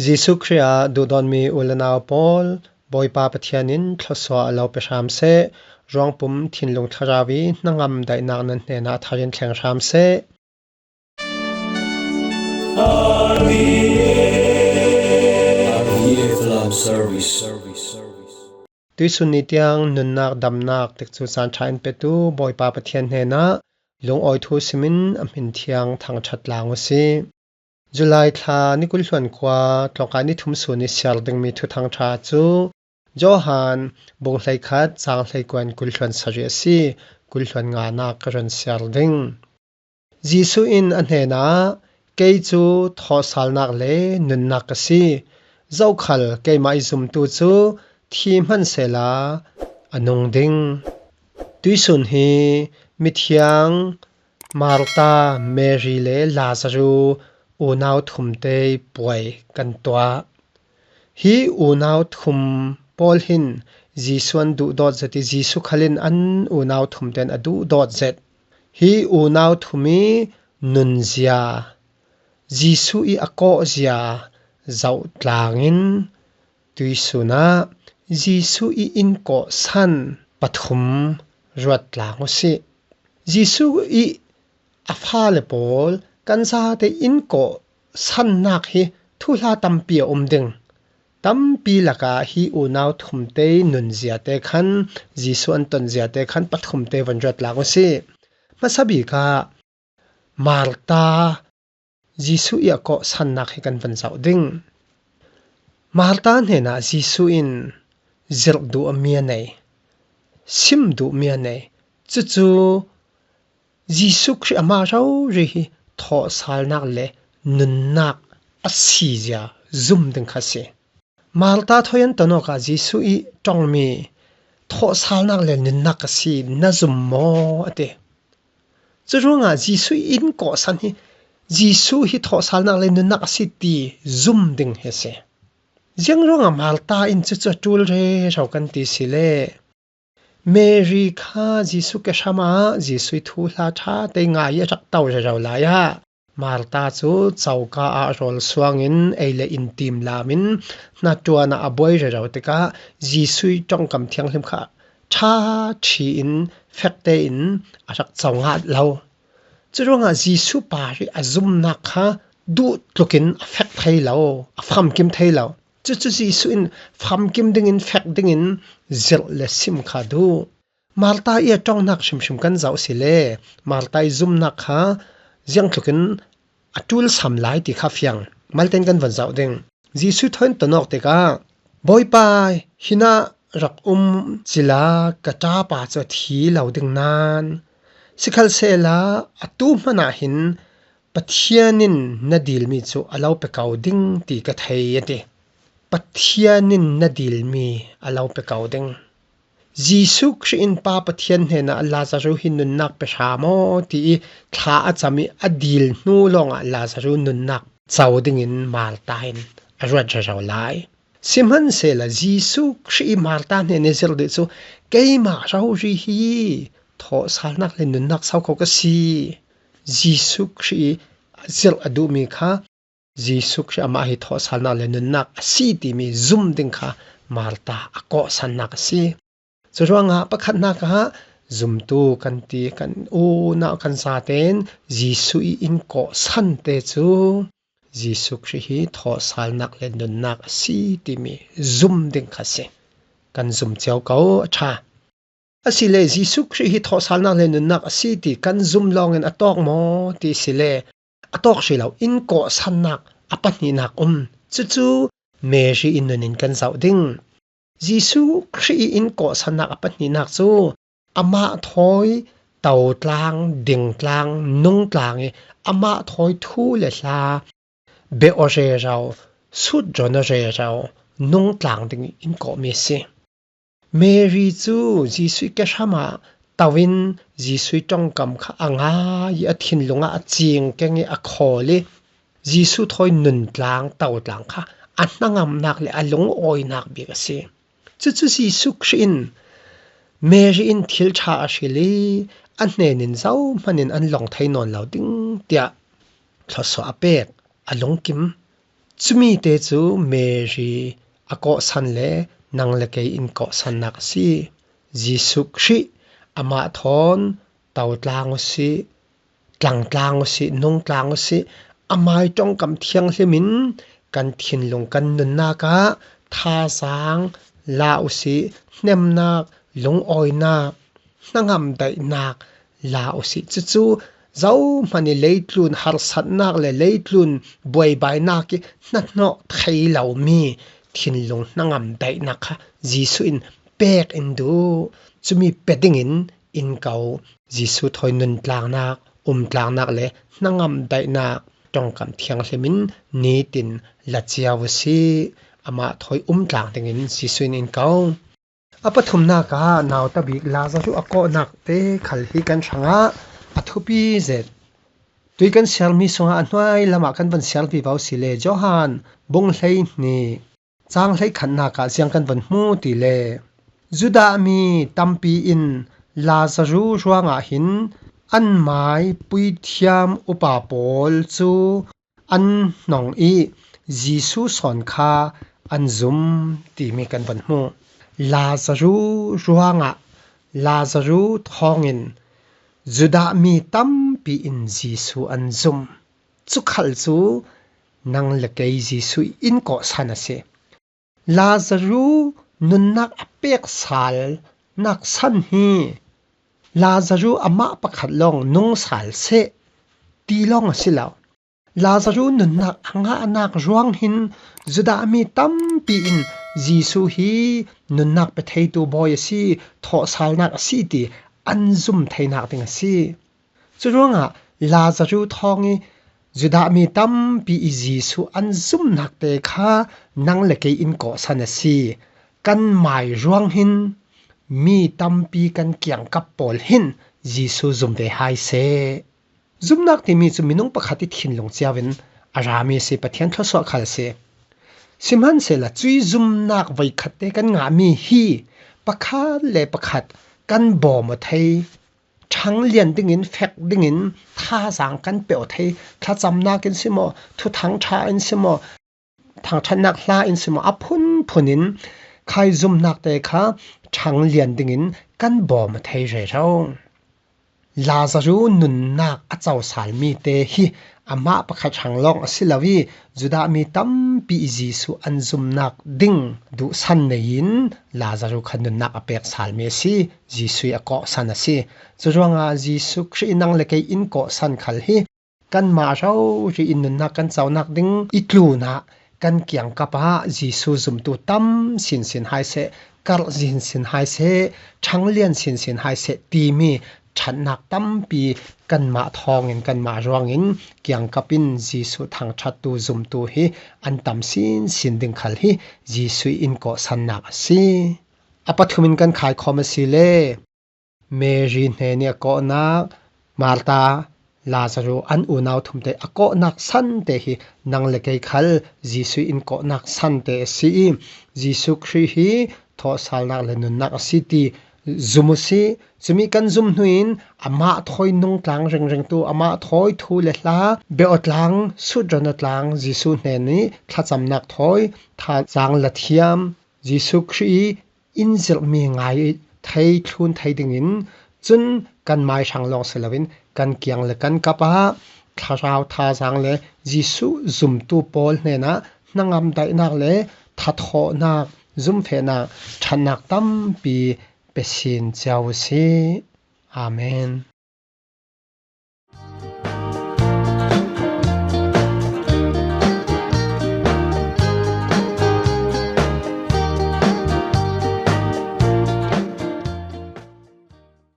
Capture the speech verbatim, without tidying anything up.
Jesuh Khrih ah duhdawtmi u le nau pawl, Bawipa Pathian in thluasuah a lo pe hram seh, ruangpum thinlung thlarau i hnangam daihnak nan hnenah thar in thleng hram seh. R V F Love Service. Tuisun ni tiang nunnak damnak tikcu caan ṭha in petu Bawipa Pathian hnenah lungawi thu simin a hmin thiang thangṭhat tlang u sih. July thla ni kul hluan kua tlawngkai ni thum sun i siar dingmi thuthang ṭha cu Johan bung hleikhat cang hleikua in kul hluan sarih a si. Kul hluan nganak ka run siar ding. Jesuh in a hnenah, "Kei cu thawhsalnak le nunnak ka si. Zokhal keimah i zumtu cu thi hmansehla a nung ding." Tuisun hi mithiang Martha, Mary le Lazaru unau thumte puai kan tuah. Hi unau thum pawl hin Jesuh an duhdawt zet i Jesuh khal in an unau thum tein a duhdawt zet. Hi unau thum i nunzia, Jesuh i a kawhzia zoh tlangin tuisun ah Jesuh i innkawhsan pathum ruat tlang u sih. Jesuh i a fale pawl kan zate innkawhsannak hi thuhla tampi a um ding. Tampi lakah hi unau thumte nunziate khan, Jesuh an tonziate khan pathumte von ruat tlang u sih. Hmasa bik ah Martha Jesuh i a kawhsannak hi kan van zoh ding. Martha hnenah Jesuh in zirh duh a mi a nei, sim duh mi a nei. Cucu Jesuh Khrih amah rori hi thawhsalnak le nunnak a sizia zum ding kha si. Martha thawi an ton awkah Jesuh i ṭongmi thawhsalnak le nunnak ka si, na zum maw? A ti. Curuangah Jesuh i innkawhsan hi Jesuh hi thawhsalnak le nunnak a si ti zum ding hi a si. Ziang ruangah Martha in cucu a ṭul rero kan ti si le, Mary kha Jesuh ke hram ah Jesuh i thuhla ṭha te ngai i a rak to rero lai ah Martha cu coka ah rawl suangin ei le in tim lamin hnaṭuan ah a buai rero tikah Jesuh i ṭongkam thianghlim kha ṭha ṭhi in fek tein a rak co ngat lo. Curuangah Jesuh par i a zumnak kha duh tlukin a fek thei lo, a famkim thei lo. Cucu Jesuh in famkim dingin, fek dingin zirh le sim kha duh. Martha i a ṭongnak hrimhrim kan zoh si le, Martha i zumnak kha ziang tlukin a ṭul sam lai ti kha fiang. Malte in kan von zoh ding. Jesuh thawi an ton awk tikah, "Bawipa, hinah rak um cila ka ṭapa cu a thi lo ding nan, sikhalsehla atu hmanh ah hin Pathian in na dilmi cu a lo pe ko ding ti ka thei," a ti. Pathian in na dilmi a lo pe ko ding. Jesuh Khrih in Pa Pathian hnenah Lazaru hi nunnak pe hram aw ti i thla a cam i a dil hnu lawngah Lazaru nunnak co dingin Martha in a ruat rero lai. Sihmanhsehla Jesuh Khrih i Martha hnen i zirh dih cu, "Keimah rori hi thawhsalnak le nunnak so ko ka si." Jesuh Khrih i zirh a duhmi kha Jesuh Khrih amah hi thawhsalnak le nunnak a si timi zum ding kha Martha a kawhsannak a si. Curuangah pakhatnak ah zumtu kan ti kan unau kan zatein Jesuh i innkawhsante cu Jesuh Khrih hi thawhsalnak le nunnak a si timi zum ding kha si. Kan zum cio ko a ṭha. Asile Jesuh Khrih hi thawhsalnak le nunnak a si ti kan zum lawngin a tawk maw ti sile, a tawk hrih lo, innkawhsannak a pahnihnak um. Cucu Mary i nun in kan zoh ding. Jesuh Khrih i innkawhsannak a pahnihnak cu amah thawi to tlang, ding tlang, nung tlang i amah thawi thu le hla beh aw rero, sut rawn aw rero, nung tlang ding i innkawhmi a si. Mary cu Jesuh i kehram ah to in Jesuh i ṭongkam kha a ngai i a thinlung ah a cing keng i a khawl i Jesuh thawi nun tlang, to tlang kha a hnangamnak le a lungawinak bik a si. Cucu Jesuh Khrih in Mary in thil ṭha a hril i a hnen in zohman in an lawng thei nawn lo ding tiah thluasuah a pek, a lungkim. Cumite cu Mary a kawhsan le nang le kei in kawhsannak a si. Jesuh Khrih amah thawn to tlang usih, tlang tlang usih, nung tlang usih, amai ṭongkam thianghlim in kan thinlung kan nunnak ah thazaang la usih, hnemnak, lungawinak, hnangam daihnak la usih. Cucu zohman ih leitlun harsatnak le leitlun buaibainak ih hnahnawh thei lomi thinlung hnangam daihnak kha Jesuh in pek in duh. Cumi pe dingin in ko. Jesuh thawi nuntlangnak, umtlangnak le hnangam daihnak ṭongkam thianghlim in nitin la cio usih. Amah thawi umtlang dingin Jesuh in in ko. A pathumnak ah nauta bik Lazaruh a kawhnak te khal hi kan hrangah a thupi zet. Tui kan siarmi sungah a hnuai lamah kan van siar vivo si le Johan bung hleihnih cang hleikhatnak ah ziang kan van hmu ti le Judah mi tampi in Lazaruh ruangah hin an mai puithiam upa pawl cu an hnong ih Jesuh sawn kha an zum timi kan van hmu. Lazaruh ruangah, Lazaruh thawngin Judah mi tampi in Jesuh an zum. Cu khal cu nang le kei Jesuh in kawhsan a si. Lazaruh nunnak a pek salnak san hi Lazaruh amah pakhat lawng nung sal seh ti lawng a si lo. Lazaruh nunnak a ngahnak ruang hin Judah mi tampi in Jesuh hi nunnak pe theitu bawi a si, thawhsalnak a si ti an zum theinak ding a si. Curuangah Lazaruh thawng ih Judah mi tampi ih Jesuh an zumnak te kha nang le kei in kawhsan a si. Kan mai ruang hin mi tampi kan kiangkap pawl hin Jesuh zum ve hai seh. Zumnak timi cu minung pakhat ih thinlung cio in a rami a si, Pathian thluasuah khal a si. Sihmanhsehlaw cuih zumnak voikhat te kan ngahmi hi pakhat le pakhat kan bawm aw thei, ṭhanglian dingin, fek dingin thazaang kan pe aw thei, thlacamnak in si maw, thuthang ṭha in si maw, thangṭhatnak hla in si maw, a phunphun in khai zumnak te kha ṭhanglian dingin kan bawm aw thei rero. Lazaruh nunnak a cosalmi te hi amah pakhat hrang lawng a si lo ih, Judah mi tampi ih Jesuh an zumnak ding duhsan nei in Lazaruh kha nunnak a pek salmi a si. Jesuh ih a kawhsan a si. Curuangah Jesuh Khrih ih nang le kei in kawhsan khal hi kanmah rori in nunnak kan conak ding ih tlunah kan kiangkap ah Jesuh zumtu tam sinsin hai seh, karh sinsin hai seh, ṭhanglian sinsin hai seh timi ṭhatnak tampi kanmah thawngin, kanmah ruangin kiangkap in Jesuh thangṭhattu zumtu hi an tam sinsin ding khal hi Jesuh ih in kawhsannak a si. A pathum in kan khaikhawm a si le Mary hnen ih a kawhnak, Martha, Lazaruh an unau thumte a kawhnak sante hi nang le kei khal Jesuh in kawhnak sante a si ih, Jesuh Khrih hi thawhsalnak le nunnak a si ti zum uh sih. Cumi kan zum hnu in amah thawi nungtlang ringringtu, amah thawi thu le hla be aw tlang, sutron aw tlang, Jesuh hnen ih thlacamnak thawi, thazaang la thiam, Jesuh Khrih ih in zirhmi ngai thei, thlun thei dingin cun kan mai hrang lawng si loin kan kiang le kan kap ah thlarau thazaang le Jesuh zumtu pawl hnenah hnangam daihnak le thathawhnak, zumfehnak, ṭhatnak tampi pe sin cio uh sih. Amen.